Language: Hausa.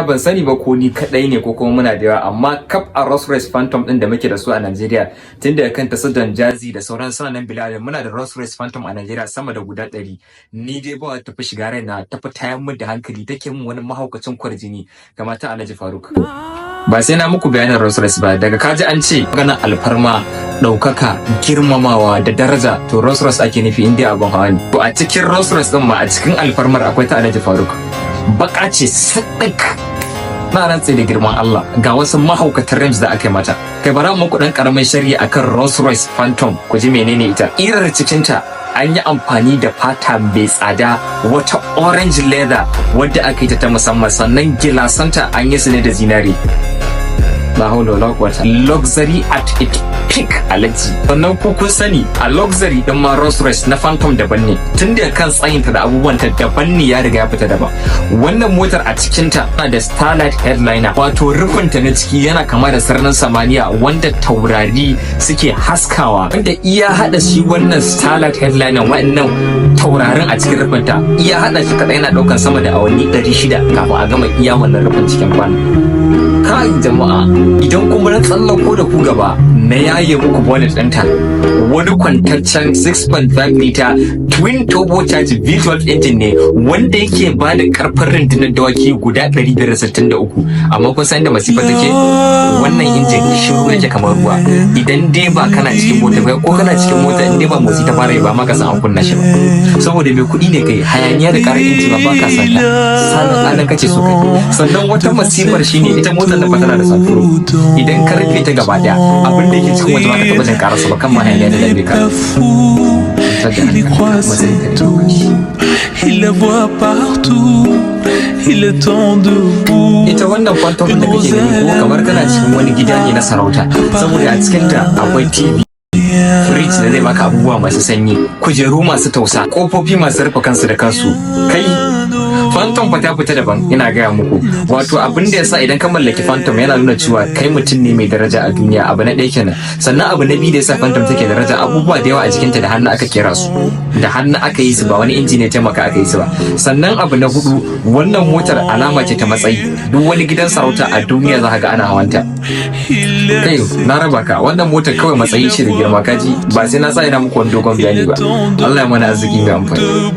Ban sani ba ko ni kadai ne ko kuma muna da yawa, amma kaf a Rolls Royce Phantom din da muke da su a Najeriya, tun daga kan su Don Jazzy da sauran suna nan bilal, muna da Rolls Royce Phantom a Najeriya sama da guda 100. Ni dai ba tafi shiga raina, tafi tayar min da hankali, take min wani mahaukacin kwarjini kamar ta Alhaji Faruk. Ba sai na muku bayanin Rolls Royce ba. Daga kaji an ce maganar alfarma, ɗaukaka, girmamawa da daraja, to Rolls Royce ake nufi inda abin hawa ne. To a cikin Rolls Royce din ma, a cikin alfarmar, akwai ta Alhaji Faruk. Baka ce sadak, na rantse da girman Allah. Ga wasu mahaukatan rims da aka yi mata. Kai, bara muku dan karamin sharhi akan Rolls Royce Phantom, ku ji menene ita. Irar cikinta an yi amfani da fata mai tsada, wata orange leather wadda aka yi ta ta musamman. Sannan gilasanta an yi su ne da zinare. La haula wala quwwata, luxury at its peak, alaji. Sannan ku kun sani a luxury din ma, Rolls Royce na Phantom daban ne, tun da kan tsayinta da abubuwan ta daban ne, ya riga ya fita daban. Wannan motar a cikin ta tana da starlight headliner, wato rufinta na ciki yana kama da sararin samaniya wanda taurari suke haskawa, wanda iya hada shi wannan starlight headliner, wannan taurarin a cikin rufinta, iya hada shi kadai yana daukan sama da awanni 600 kafin a gama iya wannan rufin cikin kwana. Kai jama'a, idan kuma na tsallako da ku gaba na yaye muku bonnet ɗinta, wani kwantaccen 6.5 liter twin turbocharged V12 engine ne wanda yake ba da karfin rundunar dawaki guda 563. Amma kun san da masifa take, wannan injin shiru yake kamar ruwa. Idan dai ba kana cikin mota ba, ko kana cikin mota, in dai ba motsi ta fara yi ba ma ka san an kunna shi ba, saboda mai kuɗi ne kai, hayaniya da karar inji ba ka san ta, sanin anan kace so kai. Sannan wata masifar shine ita motar nan fa tana da sunroof. Idan ka rufe ta gaba daya, abin da yake cikin waje ba ka taba jin karasa ba, kan ma hayaniya da dame ka. Il y croit, c'est tout. Il la voit partout. Il est debout. Ita wannan Phantom da kake gani ko, kamar kana cikin wani gida ne na sarauta, saboda a cikin ta akwai TV, fridge da zai baka abubuwa masu sanyi, kujeru masu tausa, kofofi masu rufe kansu da kansu. Kai, Phantom fa ta fita daban, ina gaya muku. Wato abin da yasa idan ka mallaki Phantom yana nuna cewa kai mutum ne mai daraja a duniya, abu na ɗaya kenan. Sannan abu na biyu da yasa Phantom take daraja, abubuwa da yawa a jikinta da hannu aka kera su, da hannu aka yi su, ba wani inji ne taimaka aka yi su ba. Sannan abu na hudu, wannan motar alama ce ta matsayi. Duk wani gidan sarauta a duniya za ka ga ana hawanta. Kai, na raba ka, wannan motar kawai matsayi ce da girma, kaji. Ba sai na sa ina muku wani dogon bayani ba. Allah ya mana arziki mai amfani.